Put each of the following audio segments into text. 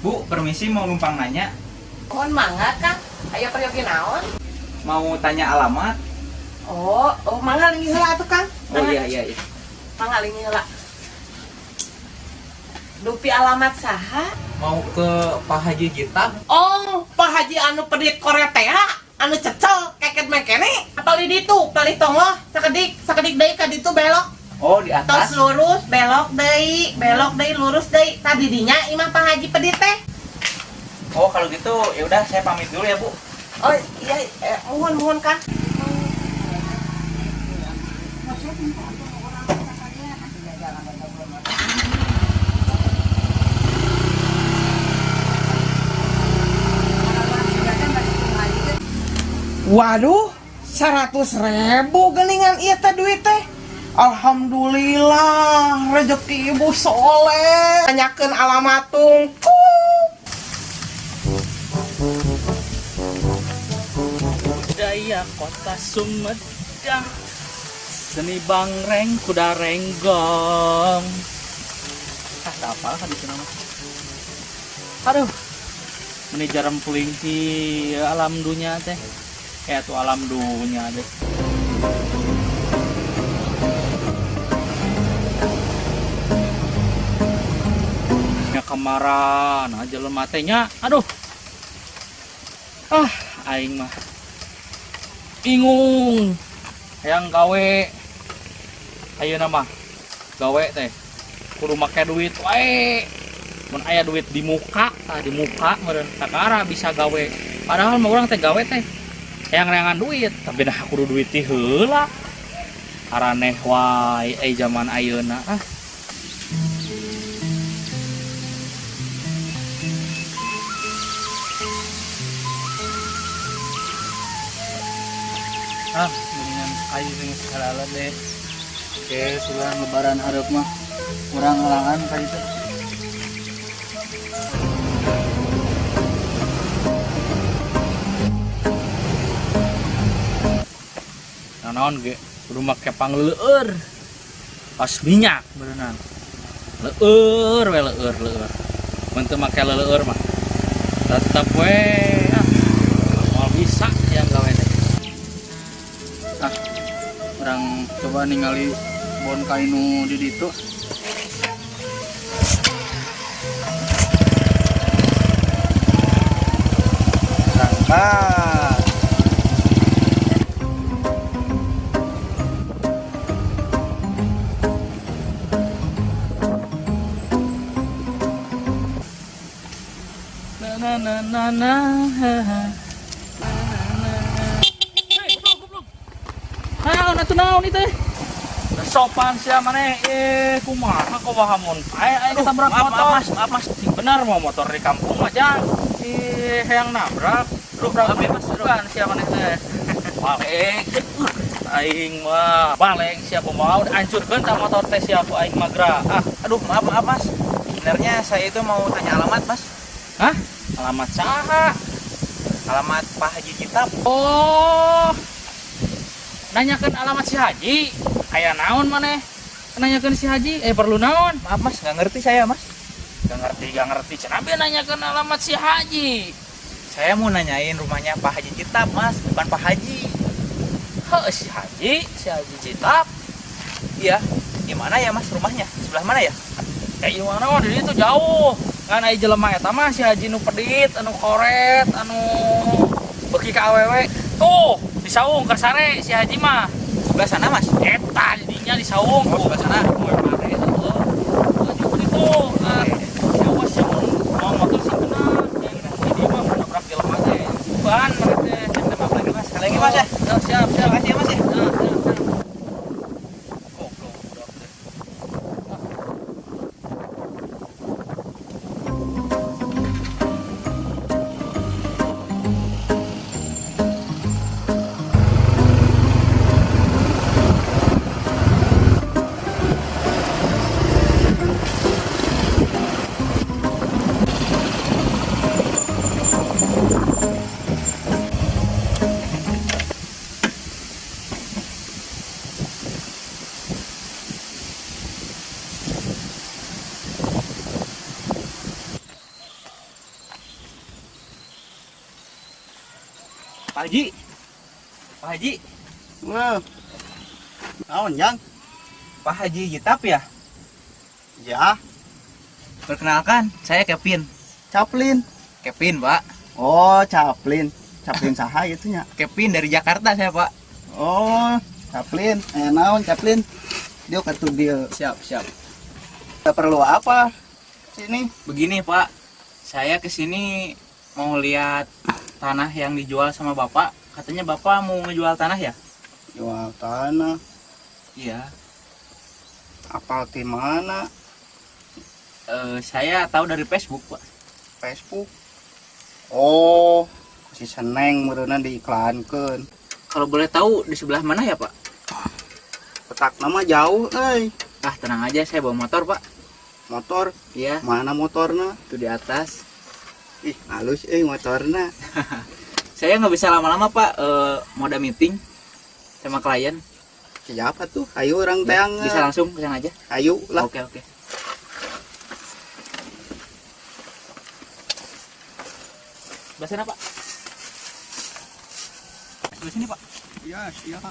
Bu, permisi, mau numpang nanya. Mohon mangga, Kang. Aya peryogi naon? Mau tanya alamat. Oh, oh mangga linggih heula atuh, Kang. Oh iya. Mangga linggih heula. Dupi alamat saha? Mau ke Pak Haji Gita. Oh, Pak Haji anu pedit Korea teh, anu cecel keket mekene. Apalih ditu, palih tonggoh, sakedik, sakedik deui ka ditu belok. Oh, di atas. Tos lurus, belok deui, lurus deui. Tadi dinya imah Pak Haji pedit teh. Oh, kalau gitu ya udah saya pamit dulu ya, Bu. Oh iya, mohon mohon Kang. Waduh, 100.000 geningan iya teh duit teh. Alhamdulillah, rezeki ibu soleh. Tanyakeun alamat tungku. Budaya kota Sumedang, seni bangreng kuda renggong. Ah, tak apa kan di mah. Aduh, meni jarempuling kieu alam dunya teh. Tuh alam dunya teh ya kemaran aja jelema teh nya. Aduh, ah, aing mah bingung hayang gawe. Ayeuna mah gawe teh kudu make duit wae. Mun aya duit di muka tah, di muka meureun kakara bisa gawe. Padahal mah urang teh gawe teh hayang neangan duit, tapi dah kudu duit ti heula. Araneh wae euy zaman ayeuna. Ah, Ah, mendingan ayo sing segala deh. Oke, sudah lebaran hareup mah urang halangan ka ditu. Naon ge kudu make pangleueur pas minyak berenang leur we, leur leur. Mun teu make leueur mah tetep we, ah, moal bisa yang gawe teh. Ah, urang coba ningali bon kainu di ditu. Berangkat. Na na na na na. Hei, goblok, goblok. Naon atuh, naon ieu teh? Sopan sia maneh, kumaha kumaha mun pae aing ketabrak Maaf, motor. maaf, Mas, maaf, Mas. Sing benar mau motor di kampung mah jang. Hayang nabrak. Duh, maaf ya, Mas. Bukan sia maneh teh. Baleng. Aing mah baleng sia kumaha udah hancurkeun tah motor teh sia ku aing mah geura. Ah, Aduh, maaf, maaf, Mas. Sebenarnya saya itu mau tanya alamat, Mas. Hah? Alamat saha? Alamat Pak Haji Kitab. Oh. Nanyakeun alamat si Haji. Aya naon maneh? Nanyakeun si Haji, perlu naon? Maaf, Mas, nggak ngerti saya, Mas. Gak ngerti, gak ngerti. Cenah be nanyakeun alamat si Haji. Saya mau nanyain rumahnya Pak Haji Kitab, Mas, bukan Pak Haji. Heuh, si Haji, si Haji Citap. Iya. Di mana ya, Mas, rumahnya? Sebelah mana ya? Kayak gimana mah di itu jauh. Ngan aya jelema eta mah si Haji nu pedit, anu koret, anu beuki ka awewe. Tuh, di saung keur sare si Haji mah. Sebelah sana, Mas. Eta didinya di saung. Oh, sebelah sana. Tuh, mare heuh. Tuh, itu. Ah, awas ya mun mau motor sih bener. Ini mah mun nabrak jelema teh. Ban mana teh. Minta maaf lagi, Mas. Sekali lagi, Mas ya. Siap, siap, siap. Terima kasih ya, Mas ya. Siap, siap, siap. Goblok budak teh. Pak Haji. Pak Haji. Wah. Naon, Jang? Pak Haji Gitap ya? Ya. Perkenalkan, saya Kevin. Chaplin. Kevin, Pak. Oh, Chaplin. Chaplin saha itu nya? Kevin dari Jakarta saya, Pak. Oh, Chaplin. Naon Chaplin? Dia kartu dia. Siap, siap. Perlu apa? Sini. Begini, Pak. Saya kesini mau lihat tanah yang dijual sama Bapak. Katanya Bapak mau ngejual tanah ya? Jual tanah. Iya. Apal di mana? Saya tahu dari Facebook, Pak. Facebook. Oh, si Seneng meureunna diiklankeun. Kalau boleh tahu di sebelah mana ya, Pak? Petak nama jauh, euy. Ah, tenang aja, saya bawa motor, Pak. Motor? Iya. Mana motorna? Itu di atas. Ih, halus euy motorna. Saya nggak bisa lama-lama, Pak. Mau ada meeting sama klien. Siapa tuh? Ayo orang teang. Bisa langsung ke sana aja. Ayo lah. Oke, oke. Sebelah sana, Pak. Sebelah sini, Pak. Iya, siap.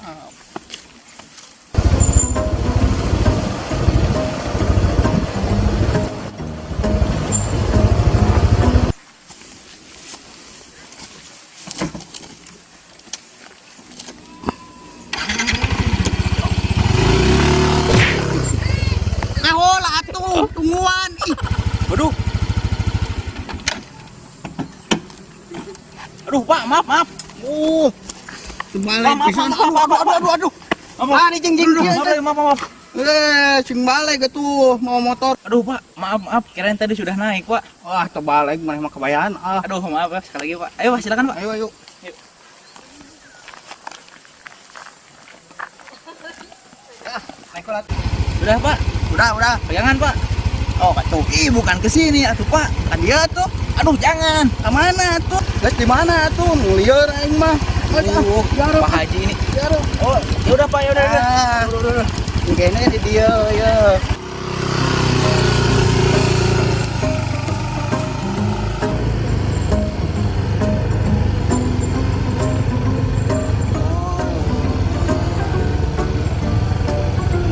Ahola atuh, tungguan. Ih. Waduh. Aduh, Pak, maaf, maaf. Terbalik Maaf, pisan. maaf, maaf, Aduh, aduh, aduh, aduh. Maaf, Ah, ini jeng jeng Aduh, maaf, maaf, maaf. Sing balik atuh mau motor. Aduh, Pak, maaf, maaf. Kirain tadi sudah naik, Pak. Wah, terbalik maneh mah kebayaan. Ah. Aduh, maaf, Pak. Sekali lagi, Pak. Ayo, Pak, silakan, Pak. Ayo, ayo. Yuk. Ah, naik lah. Udah, Pak. Udah, udah. Pegangan, Pak. Oh, kacau. Ih, bukan ke sini atuh, Pak. Kan dia tuh. Aduh, jangan. Ke mana tuh? Guys, di mana tuh? Lieur aing mah. Aduh, Jarum. Pak Haji ini. Jarum. Oh, ya udah, Pak, ya udah, udah. Ah. Udah, udah. Kayaknya di dia, ya.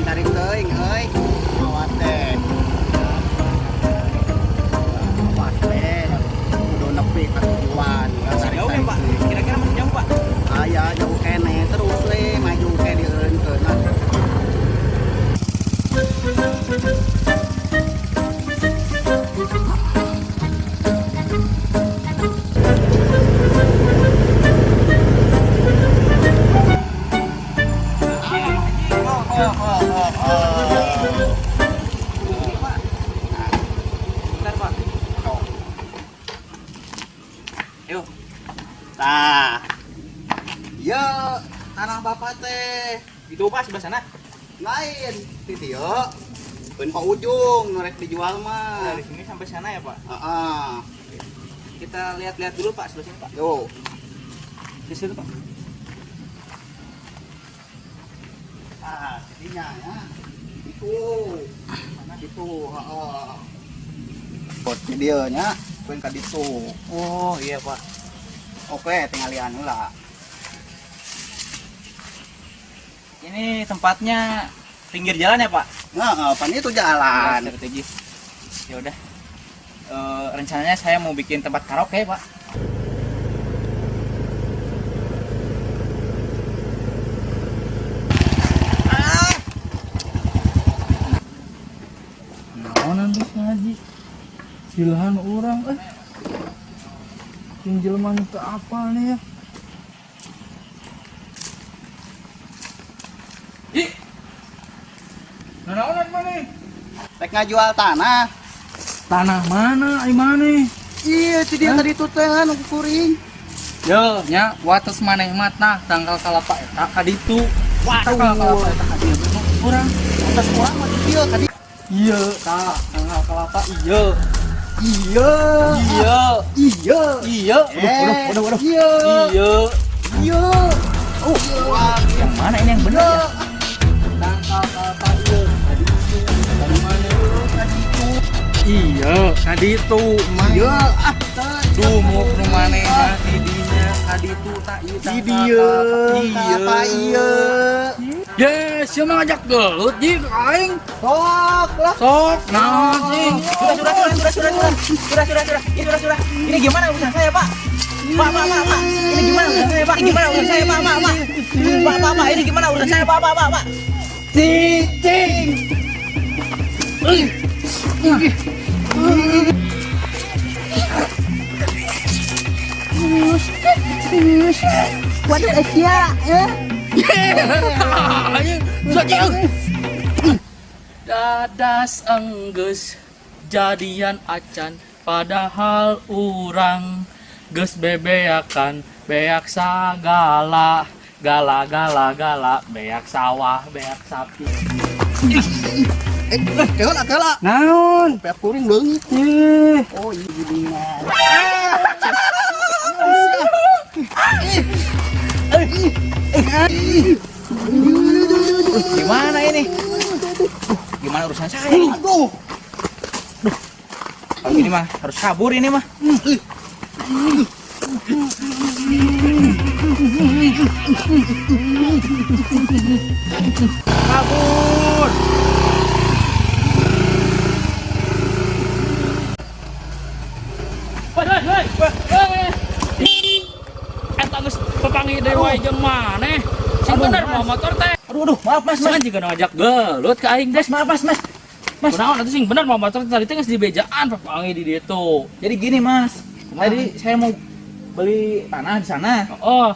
Tarik teuing euy. Awat teh. Awas teh. Kudu nepi ka tujuan. Masih jauh ya, Pak? Kira-kira masih jauh, Pak? Aya jauh keneh terus we maju ke dieureunkeun. Bentar, Pak. Yuk. Tah. Ya, tanah bapak teh. Itu, Pak, sebelah sana. Lain di dieu. Keun ka ujung nu rek dijual mah. Dari sini sampai sana ya, Pak. Heeh. Kita lihat-lihat dulu, Pak, sebelah sini, Pak. Yo. Di situ, Pak. Ah, jadinya ya. Itu. Mana itu, heeh. Pot di dieu nya, keun ka ditu. Oh, iya, Pak. Oke, tinggalian heula. Ini tempatnya pinggir jalan ya, Pak? Heeh, pan itu jalan. Strategis. Ya udah. Rencananya saya mau bikin tempat karaoke, Pak. Ah! Naon nanti si Haji? Silahan orang eh. Jeung jelema nu teu apal nih ya. Ih. Nanaonan maneh? Rek ngajual tanah. Tanah mana ai maneh? Iya, itu dia tadi tuh teh nu kuring. Yo, nya wates maneh mah tah tangkal kalapa eta ka ditu. Waduh. Tangkal kalapa eta ka dieu urang. Wates urang mah di dieu ka dieu. Iya, tah tangkal kalapa iya. Iya. Iya. Iya. Iya. Waduh, waduh, waduh. Iya. Iya. Iya. Oh, wah. Yang mana ini yang benar ya? Tangkal kalapa iya ka ditu. Dari mana? Ka ditu. Iya, ka ditu. Iya, ah, Dumuk nu manehna di dinya. Ka ditu tah ieu tah. Di dieu, ka ieu. Ye, sia mah ngajak gelut ji ka aing. Sok lah. Sok, naon sih? Sudah, sudah, sudah, sudah, sudah, sudah, sudah, sudah, ini sudah, sudah. Ini gimana urusan saya, Pak? Pak, Pak, Pak, Pak. Ini gimana urusan saya, Pak? Ini gimana urusan saya, Pak, Pak, Pak? Pak, Pak, Pak. Ini gimana urusan saya, Pak, Pak, Pak, Pak? Cicing. Waduh Asia, eh. Dadas enggeus jadian acan padahal urang geus bebeakan beak sagala gala gala gala beak sawah beak sapi. Eh, kela kela. Naon? Peak kuring leungit. Ih, Oh, iya gidingan. Gimana ini? Gimana urusan saya? Aduh. Kalau gini mah harus kabur ini mah. Kabur. Woi woi woi woi. Eta geus papanggih deui wae jeung maneh. Sing bener mau motor teh. Aduh, aduh, maaf mas, mas. Mas juga ngajak gelut ka aing teh. Mas, maaf mas, mas. Mas. Kunaon atuh sing bener mau motor tadi teh geus dibejaan papanggih di ditu. Jadi gini mas, tadi saya mau beli tanah di sana Oh,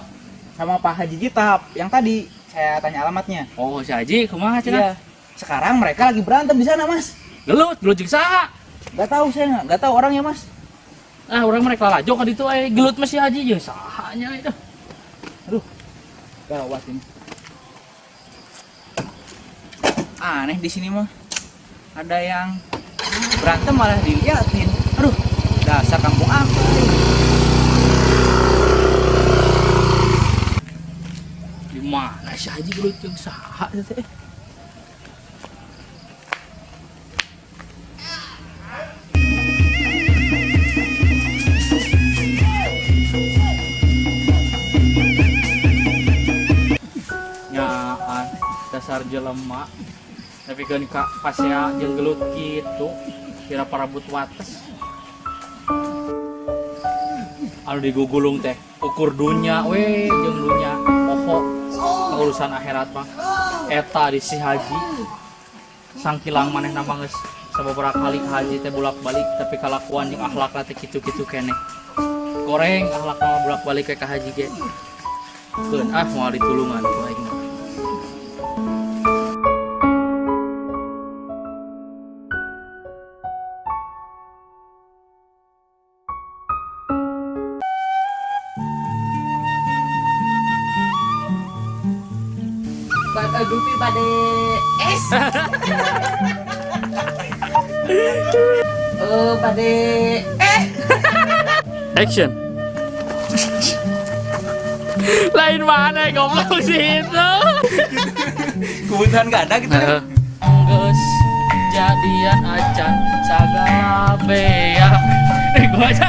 sama Pak Haji Gitap yang tadi saya tanya alamatnya. oh si Haji kumaha cenah? Iya. Sekarang mereka lagi berantem di sana mas. Gelut, gelut jeung saha? Gak tahu saya nggak tahu orangnya mas. Ah, urang mereka lalajo ka ditu eh gelut mah si Haji jeung saha nya itu. Aduh, gawat ini. Aneh di sini mah. Ada yang berantem malah diliatin. Aduh, dasar kampung apa ini? Di mana si Haji gelut jeung saha teh? Nyaan dasar jelema tapi kan ka pasea jeung gelut kitu kira parabut wates anu digugulung teh ukur dunya we jeung dunya poho urusan akhirat mah eta di si haji sangkilang manehna mah geus sababaraha kali ka haji teh bolak-balik tapi kalakuan jeung akhlakna teh kitu-kitu keneh goreng akhlakna mah bolak-balik we ka haji ge keun ah moal ditulungan ku aing mah. Bade dupi bade es. Bade eh. Action. Lain mana goblok sih itu. Kebutuhan gak ada gitu. Geus jadian acan sagala beak. Eh gua aja.